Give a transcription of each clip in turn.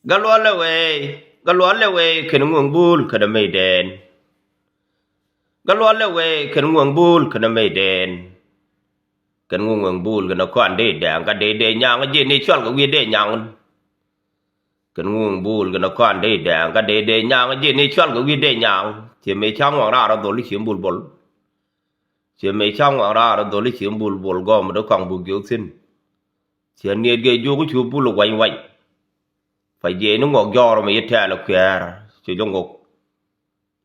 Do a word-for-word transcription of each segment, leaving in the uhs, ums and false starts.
Gatluak Lɛw ëë, Gatluak Lɛw ëë, kɛn ŋuɛŋ bul kɛn mɛy dɛn. Gatluak Lɛw ëë, kɛn ŋuɛŋ bul kɛn mɛy dɛn. Kɛn ŋuɛŋ bul kɛn kɔn dee dɛn, kä dee dee nyaŋ, ji̱ ni cɔal kɛ wi̱i̱ dee nyaŋ. Kɛn ŋuɛŋ bul kɛn kɔn dee dɛn, kä dee dee nyaŋ, ji̱ ni cɔal kɛ wi̱i̱ dee nyaŋ. Ciɛ mëë ca ŋuɛŋ raar dholi ciɛ bul bol. Ciɛ mëë ca ŋuɛŋ raar dholi ciɛ bul bol, gɔm dee kɔŋ buk jiök thi̱n. Ciɛ niet gɛ jiök cu bul wa̱ny wa̱ny. Pa jiɛc ni ŋuɔk jɔɔr mi ci tɛɛl kuɛɛr, ci jɛ ŋuɔk.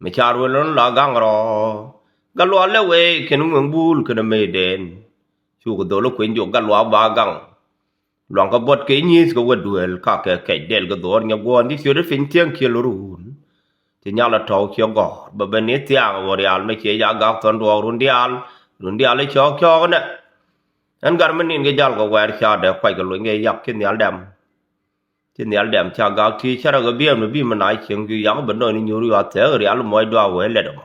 Mi car wël lɔn la gaŋ rɔ. Gatluak Lɛw ëë, kɛn ŋuɛŋ bul kɛn mɛy dɛn. Cukɛ dholi kueny jiök Gatluak ba gaŋ. Luaŋ kɛ buɔt kɛ nyi̱i̱th kɛ wä duel, ka kɛ kɛc dɛl kɛ dhuɔr nyɛ guɔ̱ɔ̱n, ci ciöt piny thiäŋ kiɛ lorun. Ci nyal a tɔw ciɛ gɔ̱r, bɛ ben ni thiaŋ wä rial, mi ciɛ ya gak thɔn duɔɔk run diaal, run diaal i̱ cɔɔk cɔɔk nɛ. Ɛn gar mi nin kɛ jal kɛ wɛɛr ca dee kuac kɛ lony kɛ yak ci nhial dɛm. Ci nhial dɛm ca gak ti cä rɛ kɛ biɛm ni bi mi na cieŋ, cu yak bɛ nɔɔni nyuur yua thɛɛk rial mɔc dua wee lɛt ɛmɔ.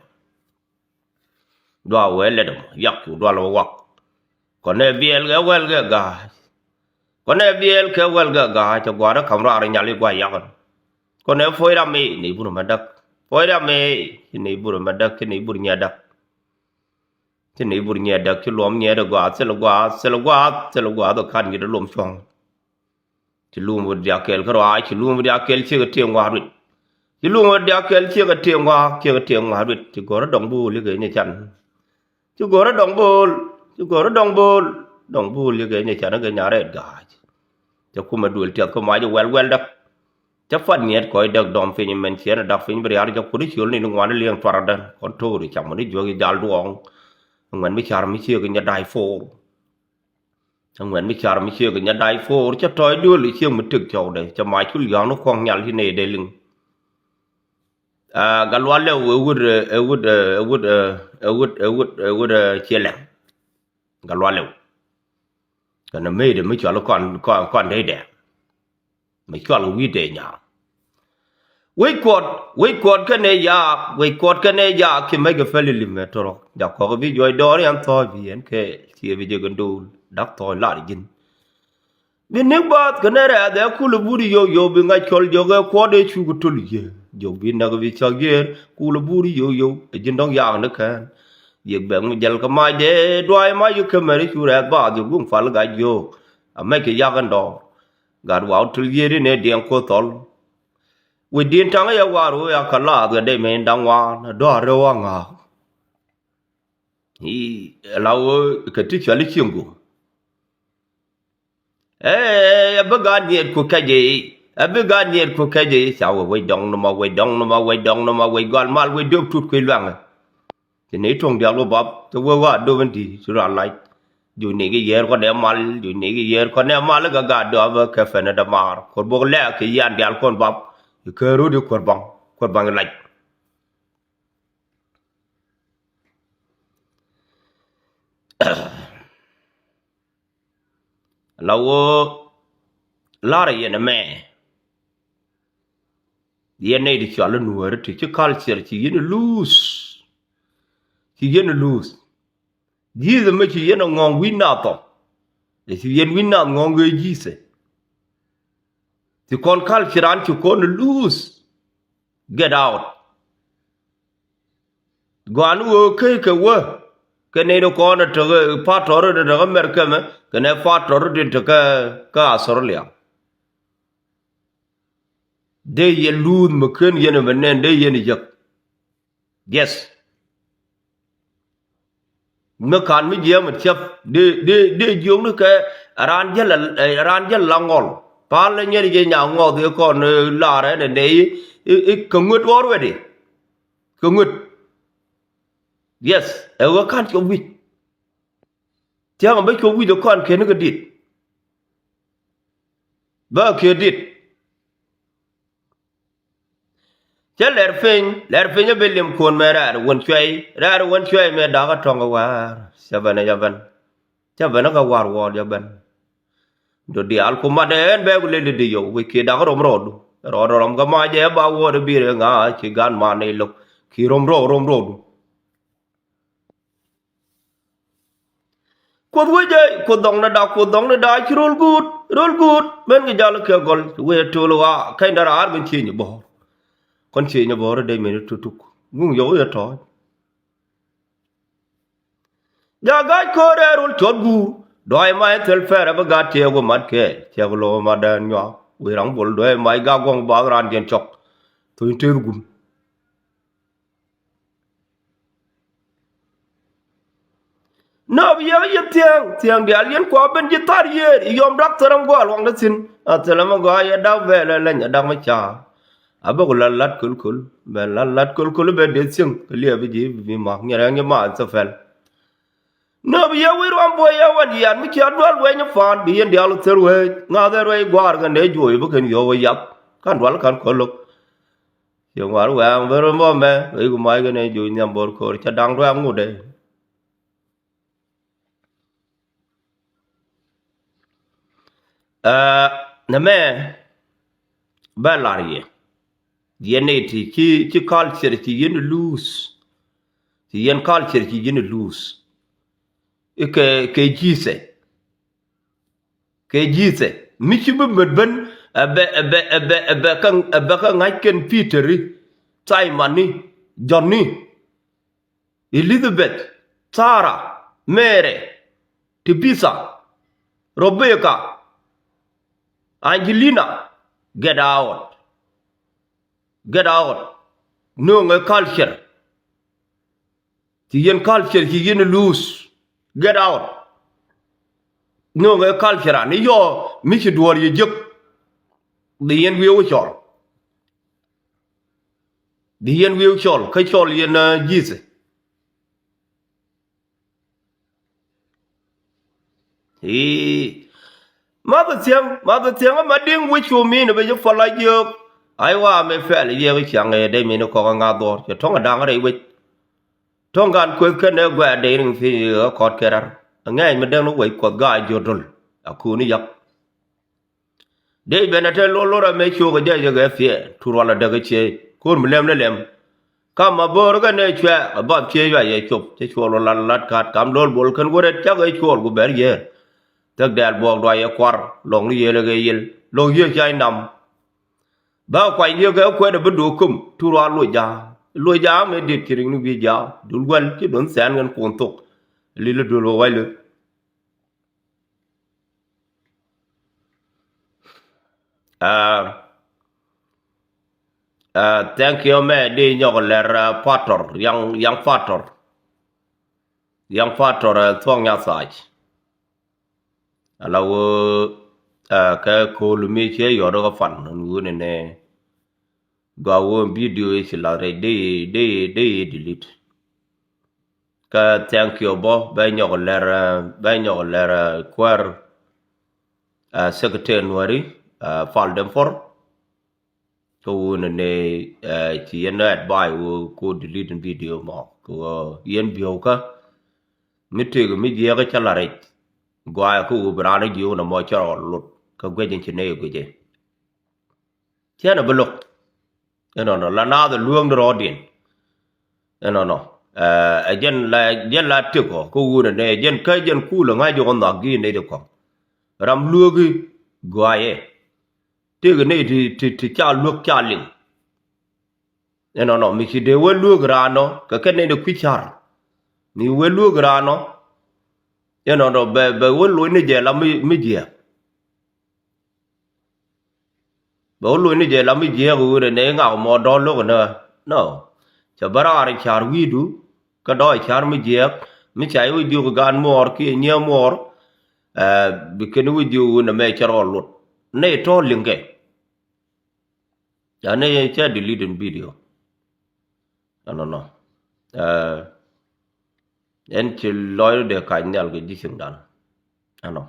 Dua wee lɛt ɛmɔ, yak cu dual wä wak. Kɔn ɛ biɛl kɛ wɛl kɛ ga̱a̱c. Kɔn ɛ biɛl kɛ wɛl kɛ ga̱a̱c, cɛ gua̱a̱r ɛ ka̱m raar nyal i̱ gua̱a̱c yak ɛn. Kɔn ɛ puɔ̱c ram i̱ ni bur mɛ däk. Puɔ̱c ram i̱ ni bur mɛ däk, ni bur nyɛ däk. Ci ni bur nyɛ däk, ci luɔm nyɛ däk gua̱a̱th, thil gua̱a̱th, thil gua̱a̱th, thil gua̱a̱th ɛ ka̱n nyit ɛ luɔm cuɔ̱ŋ. Ci lum wi̱i̱ diaal kɛl kä ruac, ci lum wi̱i̱ diaal kɛl ciek ɛ tiɛŋ ŋua̱a̱r wit. Ci lum wi̱i̱ diaal kɛl ciek ɛ tiɛŋ ŋua̱a̱r, ciek ɛ tiɛŋ ŋua̱a̱r wit. Ci go̱rä dɔŋ bo̱o̱l ikɛ nyɛ can. Ci go̱rä dɔŋ bo̱o̱l, ci go̱rä dɔŋ bo̱o̱l, dɔŋ bo̱o̱l ikɛ nyɛ can ikɛ nya̱a̱ rɛɛt ga̱a̱c. Cɛ kumɛ duël tiɛth kä mac i̱ wɛl wɛl däk. Cä pat nyiɛt kɔc däk dɔm piny mɛn ciɛn ɛ dak piny bi riaar jɔk kut i̱ ciöl ni ŋuan i̱ liɛŋ tuar adän kɔn to̱o̱ri cam wän i̱ juäk i̱ jal duɔɔŋ. Ŋuɛn mi car mi ciek i̱ nyɛ da̱c poor. Ŋuɛn mi car mi ciek i̱ nyɛ da̱c poor cä tɔ̱ɔ̱c duël i̱ ciek mi tëk cɔwdɛ cä mac cul yɔ̱ɔ̱ŋ ni kuɔ̱ŋ nyal ci nɛy dee liŋ. Aa, Gatluak Lɛw ɛ wut, ɛ wut, ɛ wut, ɛ wut, ɛ wut, ɛ wut, ɛ wut, ɛ ciɛ lɛŋ. Gatluak Lɛw. Kɛn ɛ mëëdɛ mi cɔal kɔn, kɔn, kɔn dee dɛ. Mi cɔal kɛ wi̱i̱ dee nyaŋ. Wec kuɔt, wec kuɔt kɛnɛ yaak, wec kuɔt kɛnɛ yaak, ci mɛc kɛ pɛl i̱ limɛ tɔrɔ. Jak kɔk bi juɔc dɔɔr yɛn thɔɔc bi yɛn kɛɛl, ci ɛ bi jek in do̱o̱l, dak thɔɔc lar ji̱n. Bi nik bath kɛnɛ rɛɛth ɛ kul i̱ bur yow yow, bi ŋa̱c cɔl jiök ɛ kuɔt ɛ cuk i̱ tul yiëë. Jiök bi näk bi cäk yiëër, kul i̱ bur yow yow, ɛ ji̱n dɔ̱ŋ yaak ni kɛn. Jiɛk bɛ̈k mi jäl kɛ mac dee dua̱a̱c mac i̱ kemɛr i̱ cu rɛɛth bath i̱ guŋ pal gac jiök. Amɛc kɛ yak in dɔɔr. Gat waw tul yiëër in ɛ diɛŋ kuoth thɔl. Wi̱c di̱n taŋ yɛ war wee a kɛ laath kɛ dee mɛ in da̱ŋ waan, dɔ̱a̱r rɛw a ŋa̱a̱k. I̱, la wee kɛ ti cɔl i̱ cieŋ guŋ. Ee, ɛ bi gaat niet ku kɛc i̱, ɛ bi gaat niet ku kɛc i̱, ca wee wec dɔŋ nɔmɔ, wec dɔŋ nɔmɔ, wec dɔŋ nɔmɔ, wec gɔal mal, wec döök tut kui̱ luaŋɛ. Ci nɛy tuɔ̱ŋ diaal wä bap, ci wee wä a döp in di̱i̱t ci raan lac. Juc ni kɛ yiëër kɔn ɛ mal, juc ni kɛ yiëër kɔn ɛ mal, kɛ gaat dɔɔp kɛ pɛn ɛ dämaar. Kuɔr bok lɛɛk kɛ yian diaal kɔn bap, kɛ rut i̱ kuɔr baŋ, kuɔr baŋ i̱ lac. La wee lar yɛn ɛmɛ. Yɛn nɛy ti cɔal i̱ Nuääri ti ci culture ci yɛn ɛ lose. Ci yɛn ɛ lose. Ji̱th ɛmɛ ci yɛn ɛ ŋɔ̱ɔ̱ŋ wi̱i̱ nath ɔ. Ɛ ci yɛn wi̱i̱ nath ŋɔ̱ɔ̱ŋ ɣöö ji̱th ɛ. Ci kɔn culture an ci kɔn ɛ lose. Get out. Gua̱a̱n wee kä kɛ wee kɛ nɛy ni kɔn ɛ tekɛ pastor ɛ tekɛ America mɛ kɛnɛ pastor ɛ tekɛ kä Australia. Dee yɛn luuth mi ken yɛn ɛmɛ nɛn dee yɛn ɛ jek. Yes. Mi kan mi jiɛɛm ɛ thiäp dee, dee, dee jiökni kɛ raan jäl, raan jäl la ŋɔl. Pal ni nyɛn jɛ nya ŋɔth i̱ kɔn, eh, lar ɛn ɛ nɛy i̱, i̱, i̱ kɛ ŋöt already. Kɛ ŋöt. Yes, ɛ ɣöö ka̱n cop wi̱c. Thia̱ŋ bä cop wi̱c ɛ kɔn keni kɛ dit. Bä kiɛ dit. Cä lɛr piny, lɛr piny ɛ bi lim kuɔn mɛ rɛɛr wän cuɛy, rɛɛr wän cuɛy mɛ da̱k ɛ tɔ̱ŋ ɛ wäär. Cä ben ɛ cä ben. Cä ben ɛ kɛ wäär wäär cä ben. Dot diaal ku mat ɛn bɛ ku lel di yɔw wi̱c kiɛ da̱k rom rɔɔdu. Rɔɔd rɔm kä mac ɛ ba wäär ɛ bi rɛ ŋa̱a̱ ci gan man ɛ lo̱k. Ki rom rɔɔd rom rɔɔdu. Kuoth wec ɛ, Kuoth dhɔŋ ni da, Kuoth dhɔŋ ni da, ci rol guut. Rol guut ben kɛ jal kɛ gɔl wee tol wa kɛn dara ar ben cie nyɛ bɔr. Kɔn cie nyɛ bɔr dee meni tutuk. Guŋ yɔk yɛ tɔɔc. Ja gac ko̱rɛ rol cɔt guur. Duay ma in thil fɛrɛ bi gat tiɛɛk wä mat kɛɛl tiɛɛk lo ma dɛn nyuak. Wee raŋ bol duay ma in gak guɔŋ bak ran diɛn cɔk. Thuny tëth gum. Nɔɔk yek yɛ thiɛŋ thiɛŋ diaal yɛn kua ben ji̱ thar yiëër i̱ yɔm dak thäräŋ gua̱a̱l waŋdä thi̱n. A thilɛ mi gɔaa yɛ dak bɛɛl ɛ leny ɛ dak mi ca̱a̱. A bä ku lat lat köl köl bɛ lat lat köl köl bɛ dee thiäŋ kɛ liɛp i̱ ji̱ bi mak nyɛ rɛŋ ji̱ ma thäpɛl. Nɔɔk yɛ wi̱i̱ ruam buɔy yɛ wal yian mi cia dual wɛny i̱ paan bi yɛn diaal thär wec ŋa̱th ɛ ruec gua̱a̱r kɛn dee juɔy bi kɛn yɔ̱w ɛ yath. Kan dual kan köl lo̱k. Ciɛ ŋuar wɛ̈ɛ̈ŋ bä run bä mɛ wec ku mac kɛn ɛ juɔy nhiam bo̱r ko̱r ca da̱ŋ ruɛ̈ɛ̈ŋ ŋut ɛ. Ɛ nɛmɛ bɛ lar yɛ yɛn ni ti ci ci culture ci yɛn lose. Ci yɛn culture ci yɛn lose. Ikɛ kɛ ji̱thɛ kɛ ji̱thɛ mi ci bi mät ben. Ɛ bɛ ɛ bɛ ɛ bɛ ɛ bɛ kä ɛ bɛ kä ŋa̱c kɛn Peter-i, Simon-i, John-i, Elizabeth, Sarah, Mary, Tabitha, Rebecca, Angelina. Get out. Get out. Nööŋɛ culture. Ci yɛn culture ci yɛn lose. Get out. Nööŋɛ culture an i̱ yɔɔ mi ci duɔ̱ɔ̱r yɛ jek. Di yɛn wi̱i̱ wä cɔl. Di yɛn wi̱i̱ cɔl kä cɔl yɛn ji̱th. Ii. Math thiäŋ math thiäŋ ma di̱ŋ wi̱c cu min bi ci pɔl a jiök. Ai wa mi pɛl yiëk ciaŋ ëë dee min kɔk a ŋa̱th dhuɔ̱ɔ̱r cɛ tɔ̱ŋ a da̱ŋ rɛy wec. Tɔ̱ŋ gan kueth kɛn ëë guɛ̈ɛ̈ dee riŋ thiec ëë kɔt kɛ rar. A ŋɛɛc mi däŋ ni wec kuɔth ga̱a̱c jiöt döl a kuuni yak. Dee ben a te lol lor amɛ ciok a jɛ yek ɛ thiɛ tu rual a däk a ciey ko̱r mi lɛm ni lɛm. Kam a bo̱o̱r kɛ nɛ cuɛ a bap ciey yua yɛ cop cɛ cuɔl wä lat lat kat kam lol bol kɛn wä rɛt cak ɛ cuɔl ku bɛr yɛɛr. Thäk dɛɛl buɔk dua yɛ kuar lɔŋ ni yel ɛ kɛ yel lɔŋ yie cay nam. Bä kuany yek ɛ kuɛt a bi do̱o̱k kum tu rual loc ja̱a̱ loc ja̱a̱ mɛ dit ci riŋ ni wi̱i̱ ja̱a̱ dul guäl ci don thɛn kɛn kuɔn thok. Lil a dul wä wac lil. Uh, uh, thank you mɛ di nyɔk lɛr uh, Pator, young, young Pator. Young Pator uh, thuɔŋ nya thac. Ala wä uh, kɛ ko̱l mi ciɛ yɔt kä fan wun ni nɛ. Gɔaa wä video i̱ ci lath rɛc dee dee dee delete. Kä thank you bä bɛ nyɔk lɛr bɛ nyɔk lɛr kuäär. Secretary Nuäri Pal Dɛm Por. Kä wun ni ci yɛn advice wä ko delete in video mɔ kɛ wä yɛn biöw kä mi tëk mi jiɛk cä la rɛc. Guayɛ kä wä bi raan jiöw na mɔ cä rɔ lot kä guec in ci ney guic. Ciɛn a bi lo̱k. Inɔnɔ la naath a lueŋ di rɔɔdiɛn. Inɔnɔ ɛ jɛn la jɛn la tëk ɔ kä wun ɛ nɛ jɛn kä jɛn kuul a ŋa̱c jɔk ɔ nhak gi̱i̱n nɛy di kɔŋ. Ram lueeki guayɛ tëk nɛy ti ti ti ca luek ca liŋ. Inɔnɔ mi ci dee wee lueek raan ɔ kɛ kɛn nɛy di kui̱ ca̱r. Mi wee lueek raan ɔ inɔnɔ bɛ bɛ wee loc ni jɛ la mi mi jiɛɛk. Bɛ wä loc ni jɛ la mi jiɛɛk wi̱i̱ rɛ nɛ iŋak mɔ dɔ̱ɔ̱l lo̱k inä. Nɔ cɛ bä raar in ca̱r wi̱i̱du kä dɔɔc ca̱r mi jiɛɛk mi ca i̱ wi̱c jiök i̱ gaan muɔɔr kiɛ nyiee muɔɔr. Bi kɛn i̱ wi̱c jiök wi̱i̱ nɛ mɛ cɛ rɔɔl lot nɛ i̱ tɔ̱ɔ̱l liŋkɛ. Ca nɛ cɛ delete in video. Ɛnɔnɔ ɛn ci lɔcdä dee kac nhial kɛ ji̱ ciŋdan. Ɛnɔ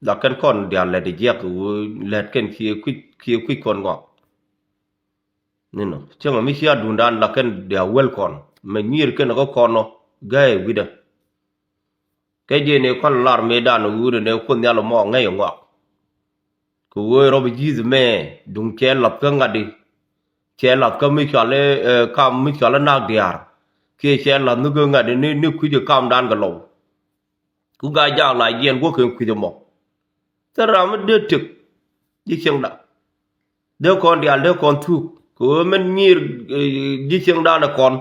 la kɛn kɔn diaal lɛt jiɛk lɛt kɛn kiɛ kui̱c kiɛ kui̱c kɔn ŋɔak. Ninɔ cieŋɛ mi cia duundan la kɛn diaal wel kɔn mɛ nyiir kɛn kä kɔn ɔ gäi wi̱dä. Kɛ ji̱ ni kɔn lar mëëdan wi̱i̱dɛ ni Kuoth Nhial mɔ ŋäc ŋɔak. Kɛ wee rɔp ji̱th mɛ duŋ cɛ lath kä ŋa̱t di. Cɛ lath kä mi cɔal i̱ kam mi cɔal i̱ nak diaar kiɛ cɛ lath ni kä ŋa̱t di ni kui̱c i̱ kamdan kɛ lɔw. Ku Gaa-jaak la jiɛn guɔ kɛn kui̱c ɛmɔ. Thil ram mi dee tëk ji̱ cieŋda. Dee kɔn diaal dee kɔn thuk kɛ ɣöö min nyiir, eh, ji̱ cieŋdan ɛ kɔn.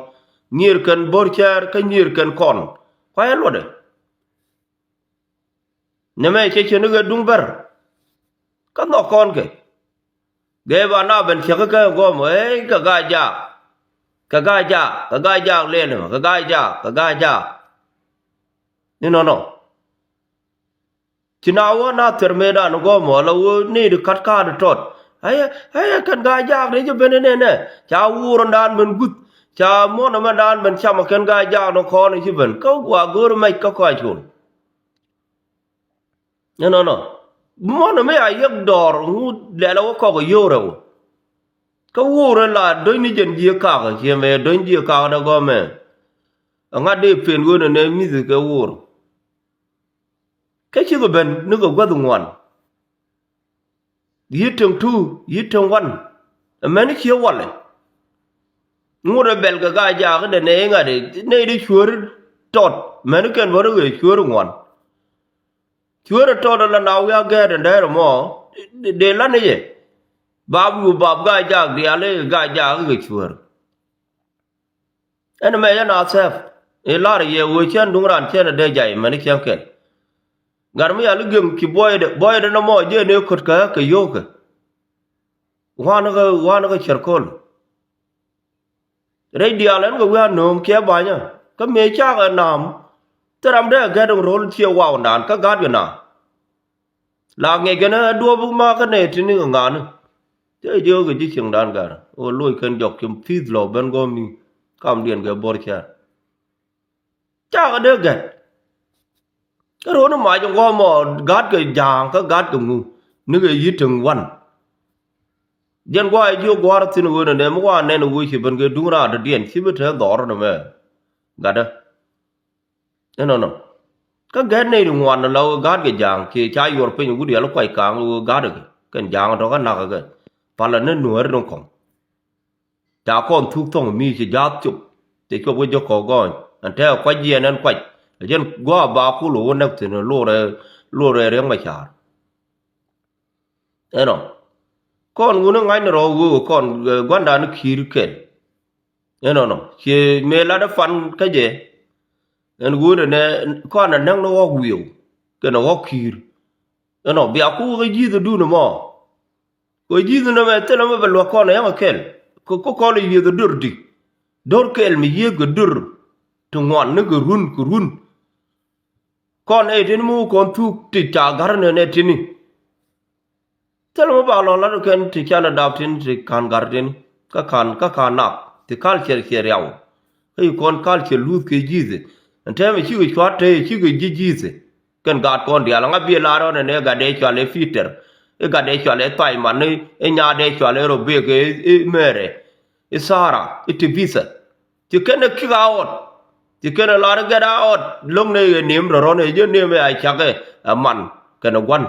Nyiir kɛn bo̱r cɛɛr kä nyiir kɛn kɔn. Kuayɛ luɔtdɛ. Nɛmɛ cɛ cɛ ni ɣä duŋ bär. Kä nhɔk kɔn kɛ. Gɛɛ ba na ben cɛ kä kɛ gɔm, eh, kɛ Gaa-jaak. Kɛ Gaa-jaak, kɛ Gaa-jaak lɛl mɛ, kɛ Gaa-jaak, kɛ Gaa-jaak. Inɔnɔ. Ci na wä na thɛr mëëdan gɔmɔ la wä ni di kat kaat tɔt. Ayɛ, ayɛ kɛn Gaa-jaak ni ci ben inɛnɛ. Ca wurundan ben guth. Ca muɔnɛ mɛndan ben camɛ kɛn Gaa-jaak ni kɔn ci ben. Kä gua go̱o̱r mɛc kä kɔc col. Inɔnɔ. Muɔnɛ mi a yiëk dɔɔr ŋu lɛlɛ wä kɔk yio̱w rɛw. Kä wurɛ la do̱ny ni jɛn jiɛ kak, ciɛ mɛ do̱ny jiɛ kak dɛ gɔmɛ. Ɛŋa dee pen ɣöö nɛ nɛ mi̱th kɛ wur. Kä cikɛ ben ni kɛ guäth ŋuan. Yi̱t teŋ tu, yi̱t teŋ wan. Ɛmɛn ciɛ walɛ. Ŋurɛ bɛl kɛ Gaa-jaak dɛ nɛy ŋa̱t nɛy di cuäär tɔt. Mɛn kɛn bä rɛ ɣöö cuäär ŋuan. Cuäär tɔt ala na wiak gɛɛt ɛn dɛɛr ɛmɔ. Dee lan i̱ jɛ. Bap yu bap Gaa-jaak diaal i̱ Gaa-jaak i̱ kɛ cuäär. Ɛn mɛ yɛn a thɛp i̱ lar yɛ wee cɛn duŋ raan cɛn ɛ dee jay mɛn i̱ cɛn kɛl. Gat mi yal i̱ gem ci buɔydɛ buɔydɛ nɔmɔ jɛ ni kɔt kɛ kɛ yio̱wkɛ. Wanɛ kɛ wanɛ kɛ cɛr ko̱l. Rɛy diaal ɛn kɛ wi̱i̱ a nööm kiɛ ba̱nyä kä mëë cakɛ na̱a̱m. Thil ram dee gɛt in ro̱l ciɛ waundan kä gat kɛ na̱a̱m. La ŋiɛc kɛn ɛ duɔ̱p ma kä nɛy tini kɛ ŋa̱a̱ni. Cɛ jiök kɛ ji̱ cieŋdan gat ɣöö loc kɛn jɔk ci pi̱th lɔ ben gɔ̱mi kamdiɛn kɛ bo̱r cɛɛr. Cakɛ dee gɛt. Kä ro̱o̱ni mac in gɔmɔ gat kɛ ja̱a̱ŋ kä gat kɛ ŋu ni kɛ yi̱t teŋ wan. Jɛn gua̱a̱c jiök gua̱a̱r thi̱n ɣöö nɛ nɛ mi wa nɛn ɣöö ci ben kɛ duŋ raan dɔ̱diɛn ci bi te dhɔr nɛ mɛ. Gatdä. Inɔnɔ. Kä gɛt nɛy ri ŋuan la ɣöö gat kɛ ja̱a̱ŋ ci ca yuɔr piny wut yɛl kuac ka̱a̱ŋ ɣöö gat kɛ kɛn ja̱a̱ŋ tɔ̱ kä na̱k kɛ. Palä ni nuääri ni kɔ̱ŋ. Ca kɔn thuk thɔ̱ŋ mi ci ja̱a̱th cop. Cɛ cop kä jɛ kɔk gɔɔny ɛn tɛɛ kuac jiɛn ɛn kuac. Ɛ jɛn gua̱a̱ ba kul ɣöö näk thi̱n lorɛ lorɛ riɛk mɛ ca̱a̱r. Ɛnɔ. Kɔn wuni ŋa̱cni rɔ wee kɔn, eh, gua̱ndan ki̱i̱r kɛl. Ɛnɔnɔ. Ciɛ mëë lat ɛ pan kä jɛ. Ɛn wuni nɛ kɔn ɛ näk ni ɣɔ̱k wi̱i̱w. Kɛn ɛ ɣɔ̱k ki̱i̱r. Ɛnɔ bia ku wä kä ji̱th ɛ duun ɛmɔ. Kɛ ji̱th nɛmɛ thilɛ mɛ bɛ luäk kɔn ɛ yäŋ ɛ kɛl. Kɛ kɔn ɛ yiëth ɛ dör di. Dör kɛl mi yiëth kɛ dör. Ti ŋuan ni kɛ run kɛ run. Kɔn ɛ tini mi wä kɔn thuk ti ca ga̱r nɛn ɛ tini. Thil mi ba lɔ lat kɛn ti canɛ dap tin ti ka̱n ga̱r tin kä ka̱n kä ka̱n nak ti kal ciɛr ciɛr yaw. Kä yi kɔn kal ciɛr luth kɛ ji̱th. Ɛn tɛmɛ cikɛ cuat te cikɛ ji̱ ji̱th. Kɛn gat kɔn diaal ŋa bi lar ɔn ɛn ɛ gat dee cual ɛ Peter. I̱ gat dee cual ɛ Thaiman i̱ nya dee cual ɛ Robek i̱ Mɛrɛ i̱ Thara i̱ Tibitha. Ci kɛn ɛ kick out. Ci kɛn ɛ lar i̱ get out lo̱ŋ ni ɛ nim rɔ̱rɔ̱n ɛ jɛ nim ɛ a cakɛ ɛ man kɛn ɛ gua̱n.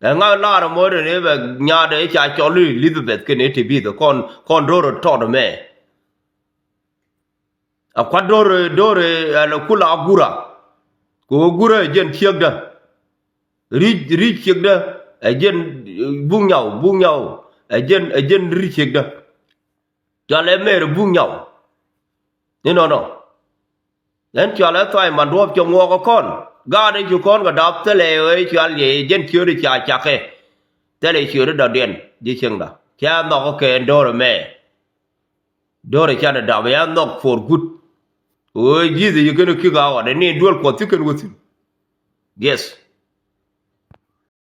Ɛ ŋa̱ lar mɔ rɛ rɛ bɛ nyaat ɛ ca cɔl i̱ Elizabeth kɛn i̱ ti bi̱th kɔn kɔn do̱r tɔt mɛ. A kuat do̱r do̱r ɛ lɛ kula gura. Kɛ ɣöö gura ɛ jɛn ciekdä. Ri̱c ri̱c ciekdä ɛ jɛn buk nyaw buk nyaw ɛ jɛn ɛ jɛn ri̱c ciekdä. Cɔal ɛ Mɛri buk nyaw. Inɔnɔ. Ɛn cɔal ɛ Thaiman duɔ̱ɔ̱p cɛ ŋuɔk ɛ kɔn. Gaat ɛ cu kɔn kɛ dap thilɛ ɛ cɔal yɛ jɛn ciööri ca cakɛ. Thilɛ ciööri dɔ̱diɛn ji̱ cieŋda cɛ nhɔk kɛ ɛn do̱r ɛmɛ. Do̱r ɛ canɛ dap ɛ nhɔk for good. Ɣöö ji̱th ɛ yi kɛn ɛ kick out ɛ ni duel kuɔth ci kɛn wä thi̱n. Yes.